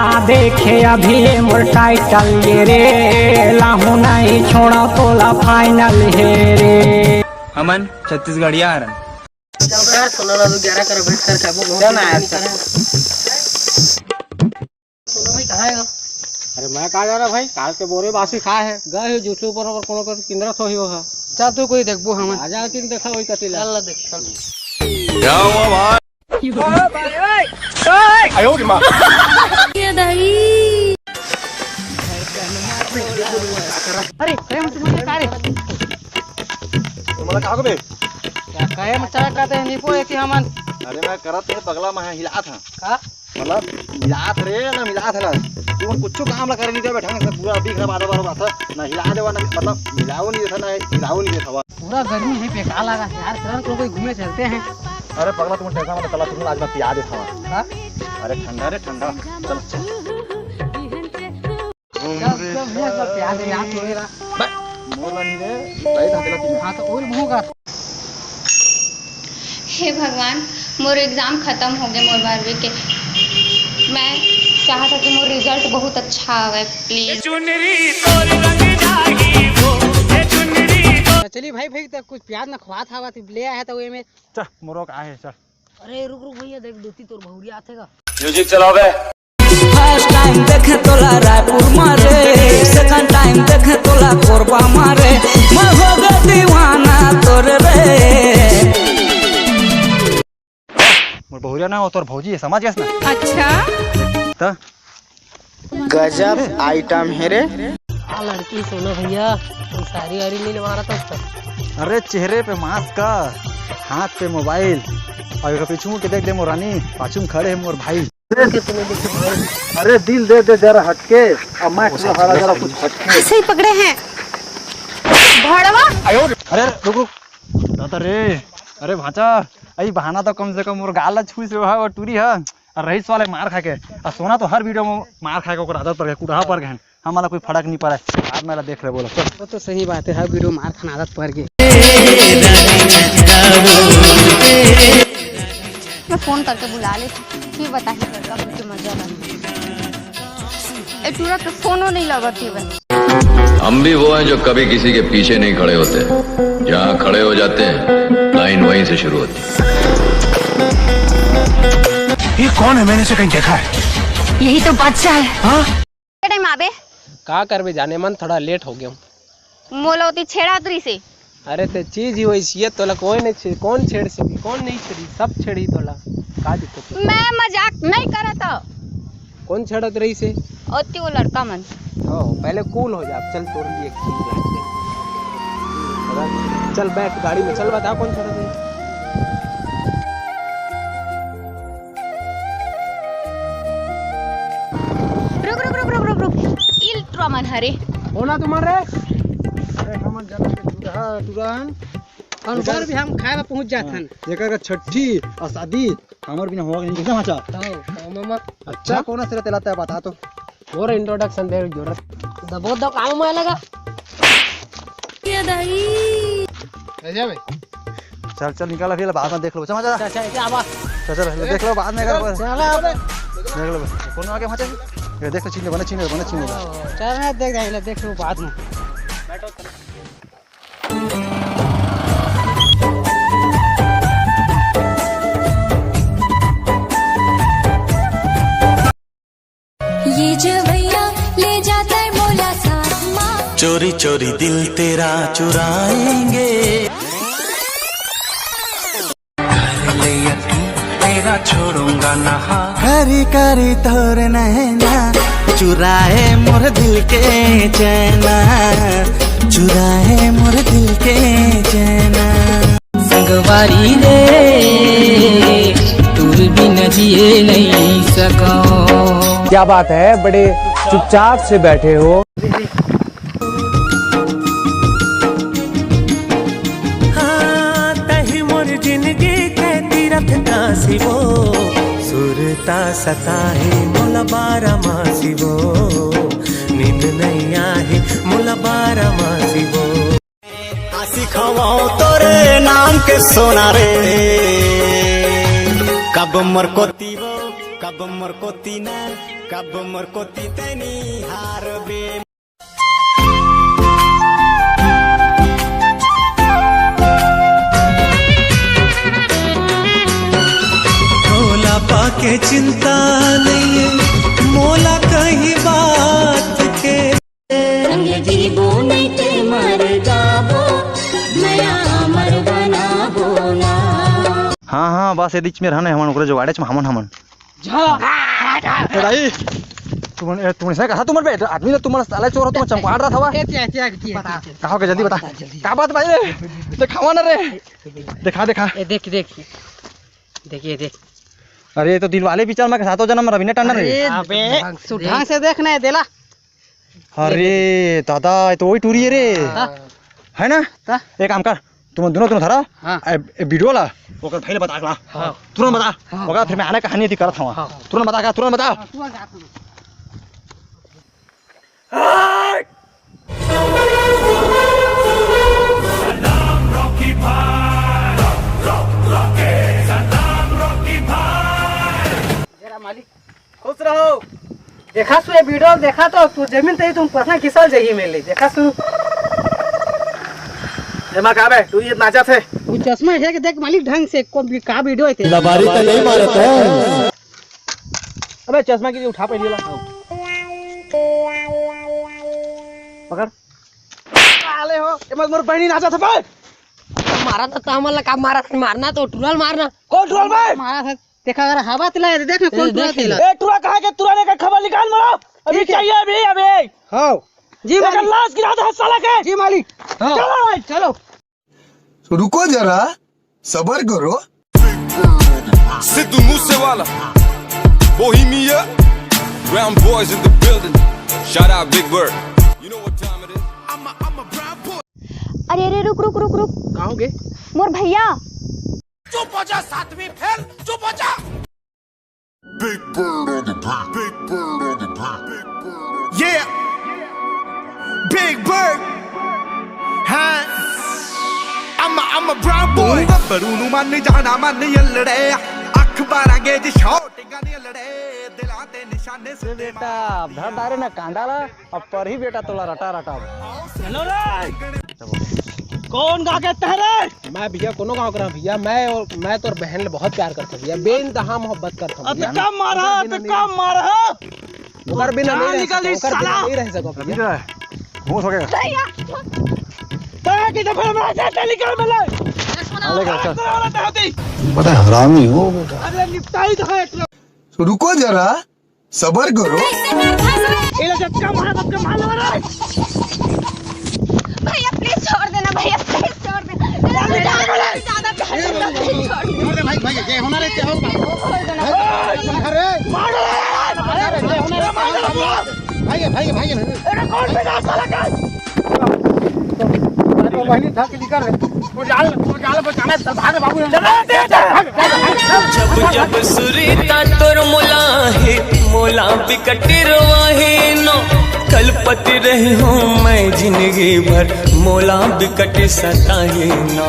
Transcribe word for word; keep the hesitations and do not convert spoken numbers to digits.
आ देखे अभी मोर टाइटल ये रे, लाहू नहीं छोड़ा तोला फाइनल हे रे। हमन छत्तीसगढ़िया हरन। चल यार, सोना ला दो, ग्यारह कर, बैठ कर खाबो, बहुत चल ना यार, नहीं चल। करा। सोना भाई कहाँ है? अरे मैं कहाँ जा रहा भाई, काल के बोरे बासी खाए है, गए हो जूठे ऊपर और कोनो कर किंदरा सो ही हो है। चल तू कोई देखबो हमन। राजा किन देखा वही कतिला। चल ना देख, चल। क्या हुआ भाई? अरे, अरे, हम तुम्हारे सारे। तुम्हारा कहाँ को बे? क्या कहे, हम चला कहते हैं, निपो एती हमन। अरे, मैं करत नहीं, पगला मैं हिला था। का? मतलब, हिला था रे, ना हिला था ना। तू कुछ काम ला करे नहीं दे, बैठा ना, पूरा अभी खराब आधा बार बात है। ना हिला देवा, ना, मतलब, हिलाओ नहीं देता, ना हिलाओ नहीं देता। पूरा गर्मी है, बेकार लगा यार, शहर को कोई घूमे चलते हैं। अरे पगला, तुम टेंशन मत, चला, तुम आज मैं पिया देता हूँ। हाँ? अरे ठंडा रे, ठंडा। चल, चल। सब, सब ये सब प्याज है, यहाँ तोड़े रहा। बस, मोर ला नहीं रे, सही था, चला तू। हाँ, तो और मुँह का। हे भगवान, मोर एग्जाम खत्म हो गए, मोर बारहवीं के। मैं चाहत हूँ कि मोर रिजल्ट बहुत अच्छा आवे, प्लीज। चलिए भाई, भाई, तब कुछ प्याज न खवात हवा, तू ले आया था वो में। चल, मोरो का आहे, चल। अरे रुक, रुक भैया, देख, दोती तोर भौरिया आथे गा। म्यूजिक चलाओ बे। फर्स्ट टाइम देखे तोला रायपुर मारे, सेकंड टाइम देखे तोला कोरबा मारे, मैं हो गए दीवाना तोरे रे। मोर बहुरिया ना हो, तोर भौजी है, समझ गए ना? अच्छा। त गजब आइटम है रे। आ लड़की सोना भैया, कोई साड़ी वाड़ी नहीं लगा रहा था उसका। अरे चेहरे पे मास्क का, हाथ पे मोबाइल, और एक पीछू के देख दे मोर रानी, पाछू में खड़े है मोर भाई। अरे दिल दे दे जरा हटके, अब मैं पूरा हरा जरा कुछ हटके। ऐसे ही पकड़े हैं भड़वा। अरे रुक रुक, दादा रे, अरे भांचा, अई बहाना तो कम से कम मोर गाल ला छुई से वहा, वो टूरी है। और रईस वाले मार खा के, और सोना तो हर वीडियो में मार खा के ओकर आदत पड़ गए, कुड़हा पड़ गए। हमला कोई फर्क नहीं पड़े, बाद में ला देख ले, बोलो, चल। वो तो सही बात है, हर वीडियो मार खाना आदत पड़ गई। मैं फोन करके बुला लेती, फिर बताइए लड़का बोल के मजा बन। ए टूरा के फोनो नहीं लगत हे बे। हम भी वो हैं जो कभी किसी के पीछे नहीं खड़े होते, जहाँ खड़े हो जाते हैं लाइन वहीं से शुरू होती है। ये कौन है, मैंने इसे कहीं देखा है। यही तो बादशाह है। हाँ? टाइम आबे? का करबे जाने मन, थोड़ा लेट हो गया हूँ। मोला ओती छेड़ात रहिसे। अरे ते चीज ही वैसी है, तोला कोई नहीं छेड़, कौन छेड़ सकी, कौन नहीं छेड़ी, सब छेड़ी तोला। का दिक्कत है? मैं मजाक नहीं करत। कौन छेड़त रहिसे? ओती वो लड़का मन। ओ, पहले कूल हो जा, चल तोर लिए एक चीज लाते हैं। चल बैठ गाड़ी में, चल बता कौन छेड़त रहिसे। रुक, रुक, रुक, रुक, रुक, रुक। इल ट्रॉमन हरे। बोला तुम्हारे? अरे, हमन जगह के दूल्हा, तुरंत। और ऊपर भी हम खाए ला पहुंच जात हन। हाँ, एकर का छठी और शादी हमर बिना होगा नहीं, कैसे माचा? हाँ, हाँ, मामा। अच्छा, कौन से तेला तय बता तो। मोर इंट्रोडक्शन दे जरूरत। दबो दो काम में लगा। ये दाई। ले जा बे। चल, चल, निकाल, फिर बाद में देख लो। चल, चल। अच्छा, अच्छा, क्या बात? चल, चल, देख लो, बाद में अगर चल, चल, अब। देख लो, कौन आगे वहाँ चल? ये देख लो, छीन ले, बना छीन ले, बना छीन ले। चल, मैं देख, देख, देख लो बाद में। ये जवैया ले जाता है मोला साथ मा। चोरी चोरी दिल तेरा चुराएंगे। घर ले अकेला तेरा छोड़ूंगा ना हाथ। कारी कारी तोर नैना चुराए मोर दिल के चैना, चुराए मोर दिल के चैना। संगवारी रे, तोर बिना जिए नहीं सको। क्या बात है, बड़े चुपचाप से बैठे हो। हाँ, तही मोर जिंदगी के तीरथ काशी वो, सुरता सताही मोला बारा मासी वो, नींद नहीं आही मोला बारा मासी वो। आशिक हवं तोरे नाम के सोना रे, कब मोर कोती वो, कब मोर कोती ना, कब मोर कोती तनी हारबे। तोला पाके चिंता नइये मोला कहीं बात के। संग जीबो नइ ते मर जाबो, नया अमर बनाबो ना। हाँ, हाँ, बस ये बीच में रहना है हमन, ओकरे जो वाड़ेच में हमन, हमन। जा। ए दाई, तुमन, ए, तुमन से कहा तुमन बे, आदमी ना तुमन साले चोर हो, तुमन चमकाड़ रहा था वा। ए, क्या, क्या, क्या, क्या, क्या? कहा हो गया, जल्दी बता। बता, जल्दी। का बात भाई रे? दिखावा ना रे। दिखा, दिखा। ए, देख, देख। देखिए, देख। अरे, ये तो दिलवाले पिक्चर में के सातों जन्म रवीना टंडन रे। अरे, अबे, ढंग से तू देख। ढंग से देख ना, ये देला। अरे दादा, ये तो वही टूरी है रे। हाँ। है ना? हाँ। एक काम कर, तुम दोनों, तुम धरा, हाँ। ए, ए, वीडियो ला, ओकर भाई ले बता ला। हाँ। तुरंत बता। हाँ। ओकर फिर मैं आने कहानी अथी करत हवा। हाँ। तुरंत बता का, तुरंत बता। हाँ, तू आ जा, तू। जरा मालिक। खुश रहो। देखा सु ये वीडियो देखा तो तू जमीन तही तुम पसना घिसल जही में ले। देखा सु। एमा का बे, तू ये नाचत है। वो चश्मा है कि देख मालिक ढंग से कौन भी का वीडियो है तेरा। लबारी तो नहीं मारत है। अबे चश्मा के लिए उठा पहले ला। पकड़। साले हो, एमा मोर बहनी नाचत है बे। मारा तो हमन ला का मारा, मारना तो टुरल मारना। कौन टुरल बे? मारा था। देखा अगर हवा तिला, देख ना, कौन ए, टुरा देख तेला। ए, टुरा कहाँ के टुरा लेकर खबर निकाल मारा। अभी ठीक है। चाहिए, अभी, अभी। हाँ। जी एकर मालिक। लाश गिरा दे साला के। जी मालिक। हाँ। चलो भाई। चलो। रुको जरा, सबर करो। Sidhu Moosewala, Bohemia, Brown Boys in the building. Shout out Big Bird. You know what time it is. अरे, अरे, रुक, रुक, रुक, रुक। कहाँ हो गए? मोर भैया। चुप हो जा सातवीं फेल, चुप हो जा। Big Bird on the beat, Big Bird on the beat, Big Bird on the beat. Yeah, Big Bird. हाँ, I'm a, I'm a brown boy. ਗੱਭਰੂ ਨੂੰ ਮੰਨ ਜਾਣਾ, ਮੰਨ ਯੱਲੜੇ। ਅੱਖ ਬਾਰਾਂ ਗੇਜ ਸ਼ਾਟਿੰਗਾਂ ਦੇ ਲੜੇ। ਦਿਲਾਂ ਤੇ ਨਿਸ਼ਾਨੇ ये सिੱਧੇ बेटा, मार। धर डारे ना कांडा ला। अब पर ही बेटा तोला रटा रटा। हेलो रे, कौन गा के तहरे? मैं भैया कोनो गाँव करा भैया, मैं और मैं तोर बहन ले बहुत प्यार करता भैया, बेइंतहा मोहब्बत करता अब भैया। कम मारा, अब कम मारा। ओकर बिना नहीं रह निकल सकता, ओकर बिना साला। नहीं रह सकता भैया। होश हो गया। भैया। तय की तो फिर मैं से निकल मिले। अलग है, चल। बड़ा हरामी हो बेटा। अरे निपटाई तो है। रुको जरा, सबर करो। ये लो, जब कम है, तब कम हाल हो रहा है। भैया, प्लीज छोड़ देना, भैया, प्लीज छोड़ देना। ज्यादा प्यार करता हूँ, प्लीज छोड़ देना। छोड़ दे भाई, भाई, ये होना रे, क्या हो? छोड़ देना। भाई, अरे, मार दो यार। अरे, ये होना रे, क्या हो? भाई, भाई, भाई, अरे, कौन पे जा साला का? तो बहनी धक निकल रे। वो जाल, वो जाल बचाना है, चल भाग रे बाबू। चल, चल, चल, भाग, भाग, भाग। जब जब सुरीता तोर मोला हे, मोला बिकट रोवाहे नो। कलपत रही हूँ मैं जिंदगी भर, मोला बिकट सताहे नो।